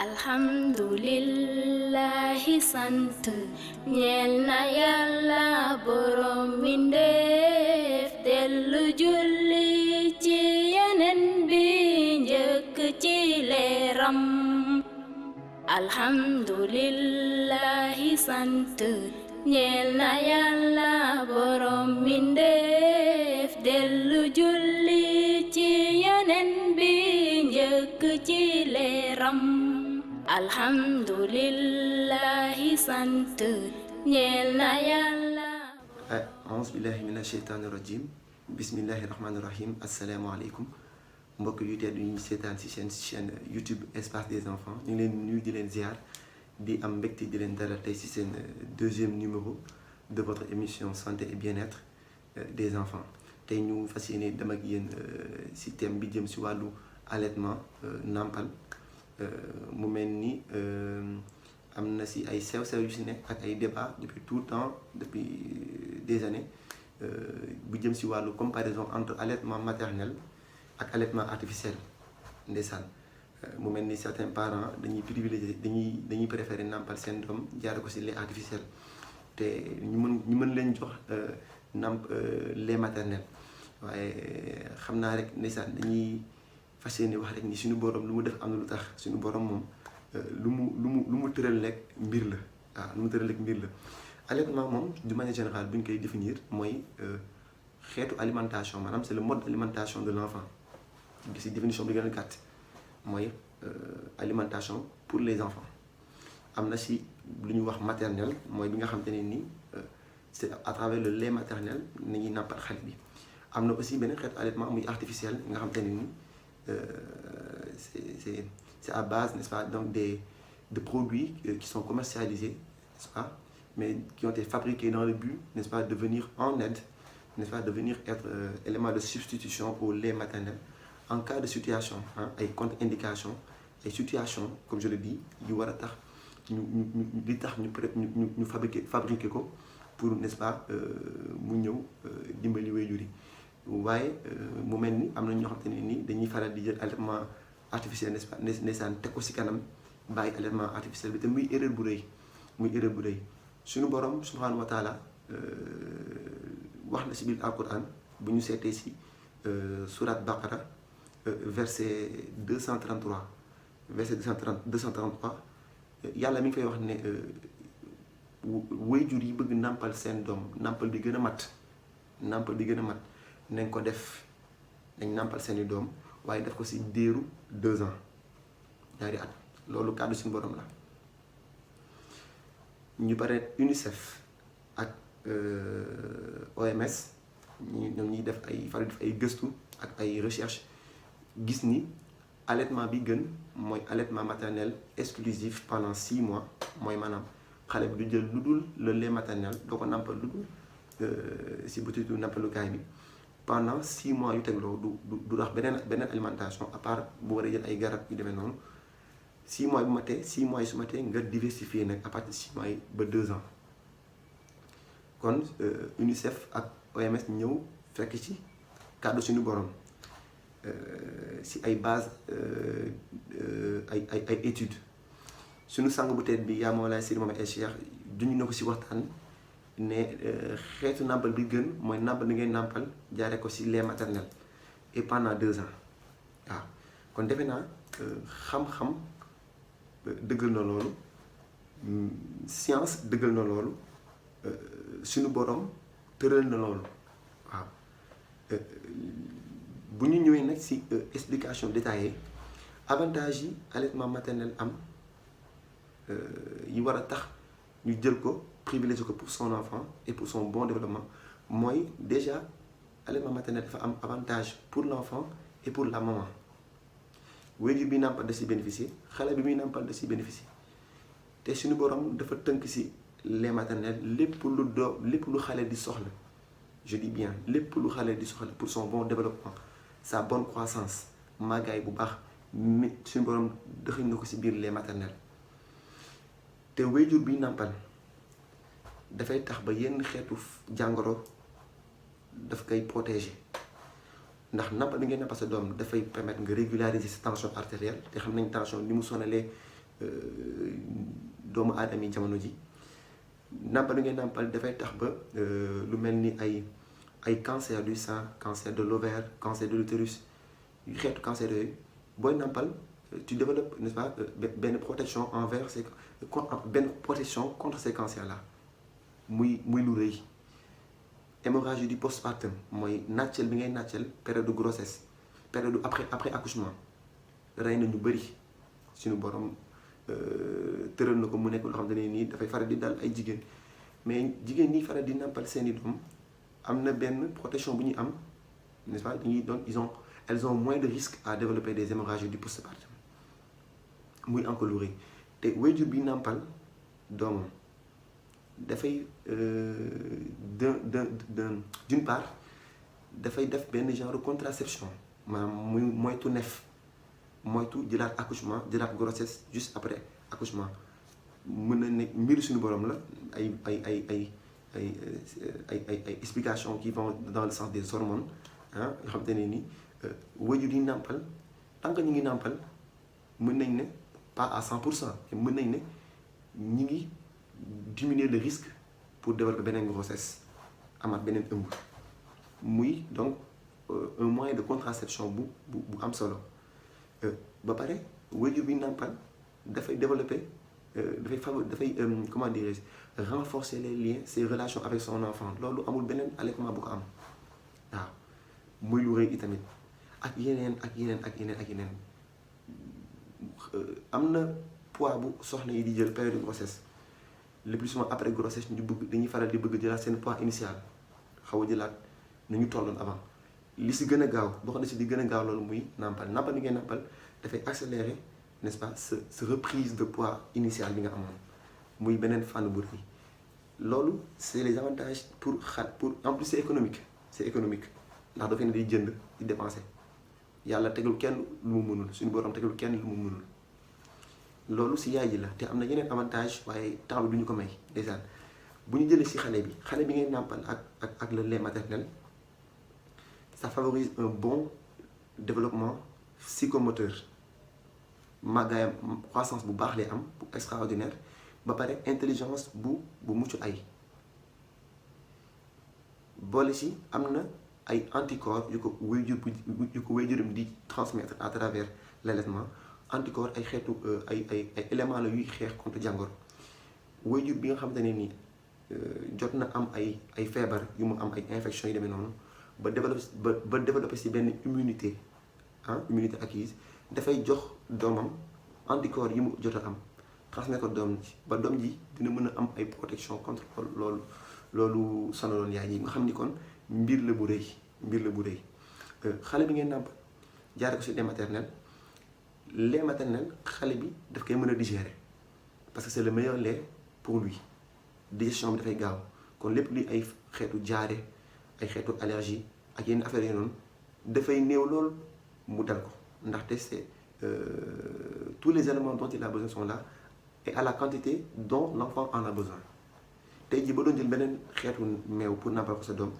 alhamdulillahi sant ñeel na yàlla borom mbindeef dellu julli ci yeneen bi njëkk ci leeram alhamdulillahi sant ñeel na yàlla borom mbindeef dellu julli ci yeneen bi njëkk ci leeram alhamdulillahi sant ñeel na yàlla. Auzu billahi mina sheytaani rajim bismillahi rahmaani rahim asalaamaaleykum mbokk yu tedd ñu seetaan ci seen chaîne YouTube Espace des enfants ñu ngi leen nuyu di leen ziar di am mbégte di leen dalal tey ci seen deuxième numéro de votre émission santé et bien-être des enfants tey ñu fas yéene dem ak yéen ci thème bi jëm ci wàllu allaitement nàmpal. mu mel ni am na si ay sew-sew yu si nekk ak ay débat depuis tout le temps depuis des années bu jëm si wàllu comparaison entre allaitement maternel ak allaitement artificiel ndeysaan mu mel ni certains parents dañuy privilégier dañuy préférer nàmpal seen doom jaare ko si lait artificiel te ñu mën leen jox lait maternel waaye xam naa rek ndeysaan dañuy fas yéene wax rek ni suñu borom lu mu def am na lu tax suñu borom moom lu mu tëral rek mbir la waaw lu mu tëral rek mbir la allaitement moom de manière générale bu ñu koy définir mooy xeetu alimentation maanaam c'est le mode d'alimentation de l'enfant si définition bi gën a gàtt mooy alimentation pour les enfants am na si lu ñuy wax maternel mooy bi nga xam te ne nii c'est à travers le lait maternel nañuy nàmpal xale bi am na aussi beneen xeetu allaitement muy artificiel nga xam te ne nii c'est à base, n'est-ce pas, donc de produits qui sont commercialisés, n'est-ce pas, mais qui ont été fabriqués dans le but, n'est-ce pas, de venir en aide, n'est-ce pas, de venir être élément de substitution au lait maternel en cas de situation, ay contre-indication, ay situation, comme je le dis, yu war a tax ñu fabriquer ko pour, n'est-ce pas, mu ñëw dimbali waajur yi. waaye mu mel ni am na ñoo xam te ne nii dañuy faral di jël allaitement artificiel n'est-ce pas ndeysaan teg ko ci kanam bàyyi allaitement artificiel bi te muy erreur bu rëy suñu borom subhanahu wa taala wax na ci biir alquran bu ñu seetee ci surat Baqara verset 233 yàlla mi ngi fay wax ne waajur yi bëgg nàmpal seen doom nàmpal bi gën a mat nañ ko def nañ nàmpal seeni doom waaye def ko ci diiru 2 ans ñaari at loolu kàddu suñu borom la ñu bare UNICEF ak OMS ñoom ñuy def ay gëstu ak ay recherche gis ni allaitement bi gën mooy allaitement maternel exclusif pendant 6 mois mooy maanaam xale bi du jël lu dul le lait maternel doo ko nàmpal lu dul ci butitu nàmpalukaay bi pendant 6 mois yu tegloo du rax beneen alimentation à part bu war a jël ay garab yu demee noonu 6 mois bu matee 6 mois yi su matee nga diversifier nag à partir de 6 mois yi ba 2 ans kon UNICEF ak OMS ñëw fekk ci kàddu suñu borom ci ay base ay études suñu sang bu teet bi yaa Mawlaay Seydi Mouhamed El Cheikh duñu na ko ci waxtaan ne xeetu nàmpal bi gën mooy nàmpal bi ngay nàmpal jaare ko ci lait maternel et pendant 2 ans waaw kon defe naa xam-xam dëggal na loolu science dëggal na loolu suñu borom tëral na loolu waaw bu ñu ñëwee nag ci explication détaillée avantage yi allaitement maternel am yi war a tax ñu jël ko privilégié ko pour son enfant et pour son bon développement mooy déjà allaitement maternel dafa am avantage pour l'enfant et pour la maman waajur bi nàmpal da ci bénéficier xale bi muy nàmpal da ci bénéficier te suñu borom dafa tënk ci lait maternel lépp lu xale di soxla je dis bien lépp lu xale di soxla pour son bon développement sa bonne croissance màggaay bu baax mi suñu borom dëxëñ na ko ci biir lait maternel te waajur bi nàmpal dafay tax ba yenn xeetu jàngoro daf koy protéger ndax nampal bi ngay nampal sa doom dafay permettre nga régulariser sa tension artérielle te xam nañ tension ni mu sonalee doomu aadama yi jamono ji nàmpal bi ngay nàmpal dafay tax ba lu mel ni ay cancer du sein, cancer de l'ovaire, cancer de l'utérus yu xeetu cancer yooyu booy nàmpal tu développes, n'est-ce pas, benn protection envers benn protection contre ces cancers là muy lu rëy. Hémorragie du postpartum mooy nàcceel bi ngay nàcceel période de grossesse, période après accouchement rey na ñu bëri suñu borom tëral na ko mu nekk loo xam ne nii dafay faral di dal ay jigéen, mais jigéen ñi faral di nàmpal seeni doom am na benn protection bu ñuy am, n'est-ce pas, donc elles ont moins de risques à développer des hémorragies du postpartum muy encore lu rëy. te waajur bi nàmpal doomam dafay d'une part dafay def benn genre de contraception maanaam muy moytu nef, moytu jëlaat accouchement, jëlaat grossesse juste après accouchement. mën na ne mbiru suñu borom la ay explications qui vont dans le sens des hormones yoo xam te ne ni waajur yi nàmpal tant que ñu ngi nàmpal mën nañ ne pas à 100%, mën nañ ne ñi ngi diminuer le risque pour développer beneen grossesse, amaat beneen ëmb. muy donc un moyen de contraception bu am solo. ba pare waajur bi nàmpal dafay développer dafay comment dirais-je, renforcer les liens, ses relations avec son enfant. loolu amul beneen allaitement bu ko am waaw muy lu rëy itamit ak yeneen am na poids bu soxna yi di jël période de grossesse le plus souvent après grossesse dañuy faral di bëgg jëlaat seen poids initial, xaw a jëlaat nu ñu tolloon avant. li si gën a gaaw boo xam ne si di gën a gaaw loolu muy nàmpal ni ngay nàmpal dafay accélérer, n'est-ce pas, ce reprise de poids initial bi nga amoon muy beneen fànn bu rëy. loolu c'est les avantages pour en plus c'est économique ndax dafay ne di jënd di dépenser. yàlla tegul kenn lu mu mënul, suñu borom tegul kenn lu mu mënul. loolu si yaay ji la te am na yeneen avantage waaye temps bi du ñu ko may. déjà bu ñu jëlee si xale bi ngay nàmpal ak le lait maternel, ça favorise un bon développement psychomoteur. màggaayam croissance bu baax lay am bu extraordinaire, ba pare intelligence bu mucc ay. boole si am na ay anticorps yu ko wéyjuram di transmettre à travers l'allaitement. anticorps ay xeetu ay éléments la yuy xeex contre jàngoro. wéyjur bi nga xamante ne ni jot na am ay feebar yu mu am ay infections yi demee noonu ba développé si benn immunité acquise, dafay jox doomam anticorps yi mu jot a am transmettre ko doom ji ba doom ji dina mën a am ay protection contre loolu sonaloon yaay yi nga xam ni kon mbir la bu rëy. xale bi ngeen nàmp jaare ko si lait maternel xale bi daf koy mën a digérer parce que c'est le meilleur lait pour lui. digestion bi dafay gaaw kon lépp luy ay xeetu jaare ay xeetu allergie ak yenn affaires yi noonu dafay néew lool mu dal ko ndaxte c'est tous les éléments dont il a besoin sont là et à la quantité dont l'enfant en a besoin. tey jii ba doon jël beneen xeetu meew pour nàmpal ko sa doom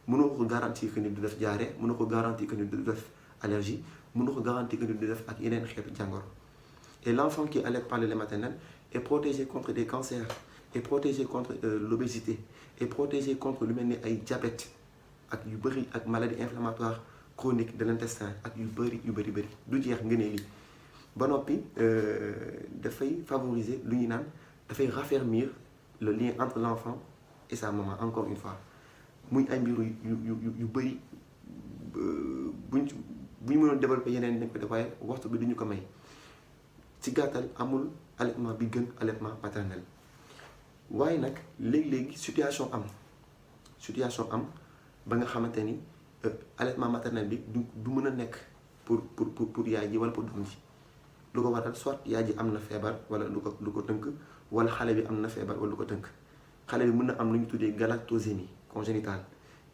mënoo ko garantir que ni du def jaare, mënoo ko garantir que ni du def allergie, mënoo ko garantir que ni du def ak yeneen xeetu jàngoro. et l'enfant qui allait par le lait maternel est protégé contre des cancers, est protégé contre l'obésité, est protégé contre lu mel ni ay diabète ak yu bëri ak maladie inflammatoire chronique de l'intestin ak yu bëri du jeex nga ne lii. ba noppi dafay favoriser lu ñuy naan dafay raffermir le lien entre l'enfant et sa maman, encore une fois. muy ay mbir yu bëri buñ mënoon développer yeneen dañ ko def waaye waxtu bi duñu ko may. ci gàttal amul allaitement bi gën allaitement maternel. waaye nag léegi situation am ba nga xamante ni allaitement maternel bi du mën a nekk pour yaay ji wala pour doom ji. lu ko waral soit yaay ji am na feebar wala lu ko tënk, wala xale bi am na feebar wala lu ko tënk. xale bi mën na am lu ñu tuddee galactosémie congénitale,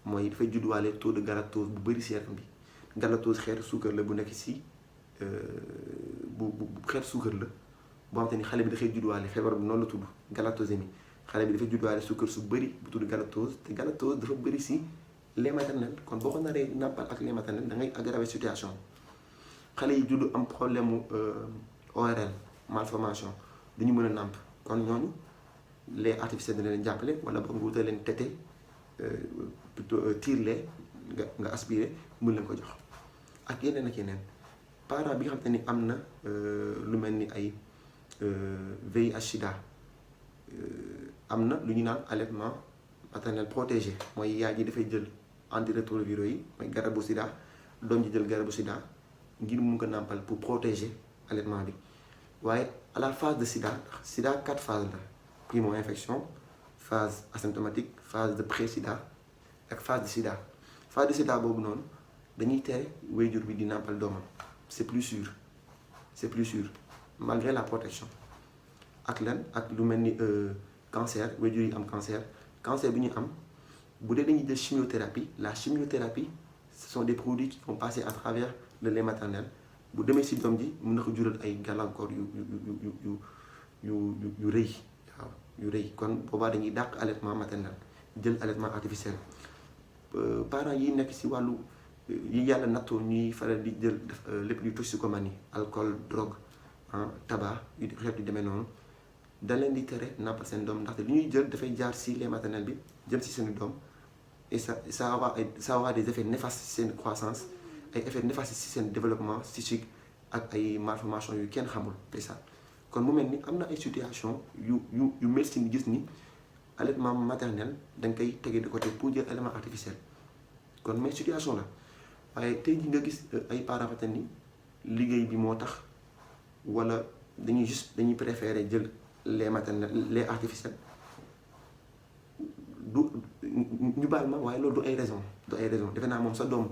mooy dafay judduwaale taux de galactose bu bëri si yaram bi. galactose xeetu suukar la bu nekk si bu xeetu suukar la boo xamante ni xale bi dafay judduwaale feebar bi noonu la tudd galactosémie. xale bi dafay judduwaale suukar su bëri bu tudd galactose te galactose dafa bëri si lait maternel. kon boo ko naree nàmpal ak lait maternel da ngay aggraver situation. xale yi juddu am problème mu ORL malformation du ñu mën a nàmp kon ñooñu lait artificiel dina leen jàppale wala boog nga wutal leen tété plutôt tiir lait nga aspiré mën leen ko jox ak yeneen ak yeneen. parent bi nga xam te ni am na lu mel ni ay VIH sida am na lu ñu naan allaitement maternel protégé mooy yaay ji dafay jël antirétroviraux yi mooy garabu sida doom ji jël garabu sida ngir mun ko nàmpal pour protéger allaitement bi waaye à la phase de sida 4 phases la primo infection phase asymptomatique phase de pré-sida ak phase de sida boobu noonu dañuy tere waajur bi di nàmpal doomam c'est plus sûr malgré la protection ak lan ak lu mel ni cancer waajur yi am cancer bi ñu am bu dee dañuy jël chimiothérapie la chimiothérapie ce sont des produits qui vont passer à travers le lait maternel bu demee ci doom ji mën na ko jural ay gàllankoor yu rëy waaw yu rëy kon boobaa dañuy dàq allaitement maternel jël allaitement artificiel parents yi nekk ci wàllu yi yàlla nattoo ñuy faral di jël lépp luy toxicomanie alcool drogue tabac yu xeet yu demee noonu da leen di tere nàmpal seen doom ndaxte li ñuy jël dafay jaar ci lait maternel bi jëm ci seen doom et ça aura des effets néfastes ci seen croissance ay effets néfastes ci seen développement psychique ak ay malformations yu kenn xamul c'est ça kon mu mel ni am na ay situation yu médecine gis ni allaitement maternel da nga koy tege de côté pour jël allaitement artificiel kon mais situation la waaye tey ji nga gis ay parents ni liggéey bi moo tax wala dañuy préférer jël lait maternel lait artificiel du ñu baal ma waaye loolu du ay raison defe naa moom sa doom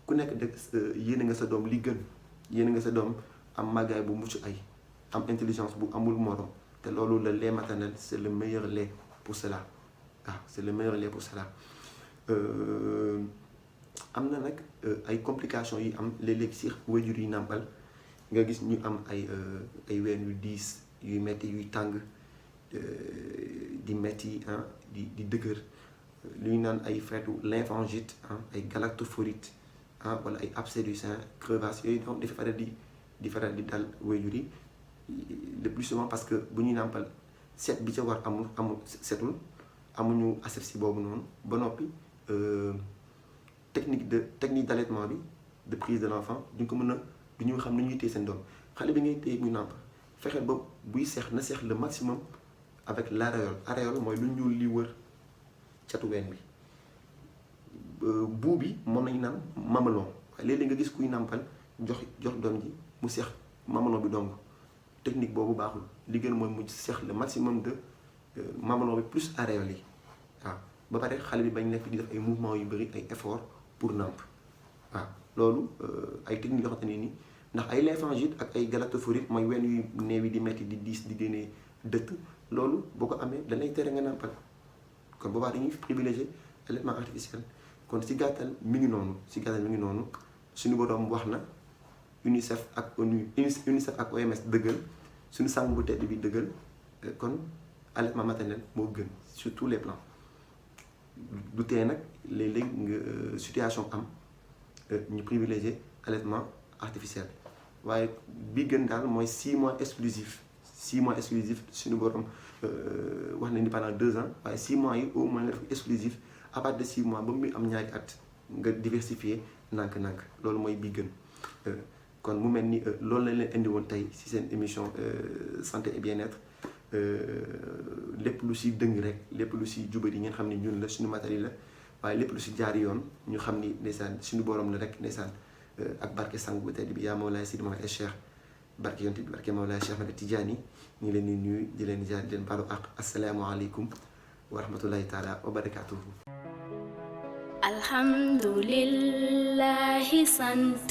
ku nekk de yéene nga sa doom li gën yéene nga sa doom am màggaay bu mucc ay am intelligence bu amul morom te loolu le lait maternel c'est le meilleur lait pour cela c'est le meilleur lait pour cela am na nag ay complications yi am léeg-léeg si waajur yi nàmpal nga gis ñu am ay ween yu diis yuy metti yuy tàng di metti di dëgër lu ñu naan ay feetu lymphangite ay galactophorite wala ay abcès du sein crevasse yooyu donc dafa faral di dal waajur yi le plus souvent parce que bu ñuy nàmpal set bi ca war amul setul amuñu asepsie boobu noonu ba noppi technique d'allaitement bi de prise de l'enfant duñ ko mën a du ñu xam ne ñuy téye seen doom xale bi ngay téye muy nàmp fexeel ba buy seex na seex le maximum avec l'aréole mooy lu ñuul li wër catu ween bi buu bi moom nañu naan mamelon waaye léeg-léeg nga gis kuy nàmpal jox doom ji mu seex mamelon bi dong technique boobu baaxul li gën mooy mu seex le maximum de mamelon bi plus aréole yi waaw ba pare xale bi bañ nekk di def ay mouvements yu bëri ay effort pour nàmp waaw loolu ay techniques yoo xamante ne nii ndax ay lymphangite ak ay galactophorite mooy wenn yu néew yi di metti di diis di génnee dëtt loolu boo ko amee danay tere nga nàmpal kon boobaa dañuy privilégier allaitement artificiel kon si gàttal mi ngi noonu suñu boroom wax na UNICEF ak OMS dëggal suñu sang bu tedd bi dëggal kon allaitement maternel moo gën sur tous les plans du tee nag léeg-léeg nga situation am ñu privilégier allaitement artificiel waaye bi gën daal mooy 6 mois exclusif suñu borom wax na ni pendant 2 ans waaye 6 mois yi au moins nga def exclusif à partir de 6 mois ba muy am ñaari at nga diversifier nànk-nànk loolu mooy bi gën kon mu mel ni loolu lañ leen indi woon tey ci seen émission santé et bien-être lépp lu ci dëng rek lépp lu ci jubari ngeen xam ni ñun la suñu matériel la waaye lépp lu ci jaar yoon ñu xam ni ndeysaan suñu borom la rek ndeysaan ak barke sang bu tedd bi yaa Mawlaay Sidi Mawlaay Cheikh barke yonte bi barke Mawlaay Cheikh Ahmed Tidiane ñu ngi leen di nuyu di leen jaar di leen baalu ak asalaamaaleykum wa rahmatullahi taala wa barakatuhu. alhamdulillahi sant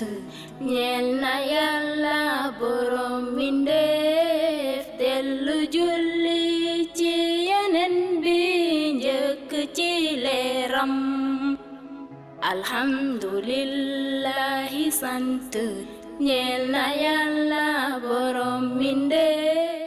ñeel na yàlla borom mbindeef dellu julli ci yeneen bi njëkk ci leeram alhamdulillahi sant ñeel na yàlla borom mbindeef